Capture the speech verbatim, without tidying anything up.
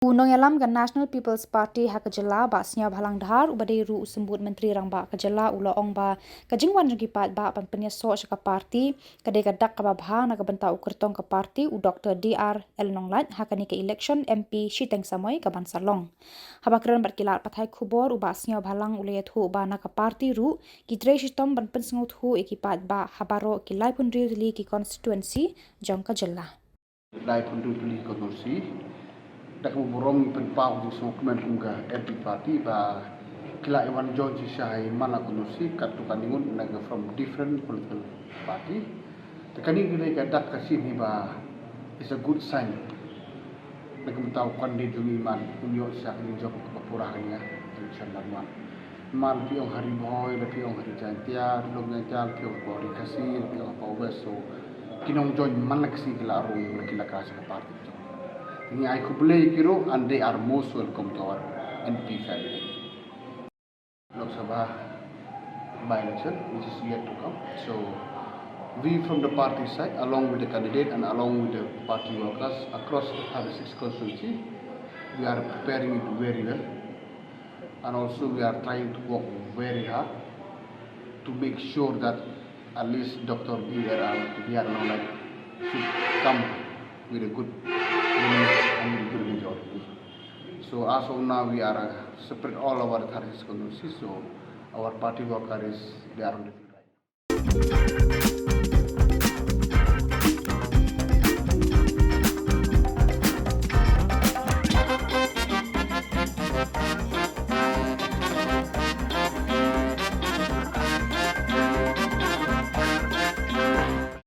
U nongïalam ka National People's Party ha ka jylla, Bah Sniawbhalang Dhar, uba dei ruh u symbud Myntri Rangbah ka jylla, u la ong ba ka jingwan jong ki paidbah ban pynïasoh sha ka party ka dei ka dak kaba bha na ka bynta u kyrtong ka party, u Doctor D R L Nonglait, ha kane ka election M P shiteng samoi kaban sa long. Haba kren bad ki lad pathai khubor, u Bah Sniawbhalang u la ïathuh ba na ka party ruh ki trei shitom ban pynsngewthuh ïa ki paidbah ha baroh ki laiphew hynriew tylli ki constituency jong ka jylla. Laiphew hynriew tylli ki constituency, da kaba burom pynpaw jingsngewkmen kum ka M P party ba ki la ïa wan join shisha ha man la constituency, katto katne ngut na ka from different political party. Te kane ka dei ka dak ka sien hi ba is a good sign. Na ka bynta u candidate jong ngi man un ïoh shisha ka jingjop kaba pura ha kane ka election ban wan. Man phi ong ha Ri Bhoi, la phi ong ha Ri Jaintia, Ri Lok Jaintia, la phi ong ha Ri Khasi, la phi ong ha West, so ki nongjoin man la ka sngi ki la rung, la ki la ka sha ka party jong ngi. Ngi ai khublei ïa ki ruh and they are most welcome to our N P family. Lok Sabha by-election, which is yet to come. So, we from the party side, along with the candidate and along with the party workers across the thirty-six constituency, we are preparing it very well. And also, we are trying to work very hard to make sure that at least Doctor B R L, B R L Nonglait should come with a good, you know, and with a good majority. So as of now, we are, uh, spread all over the thirty-six constituencies. So our party worker is, they are on the field right now.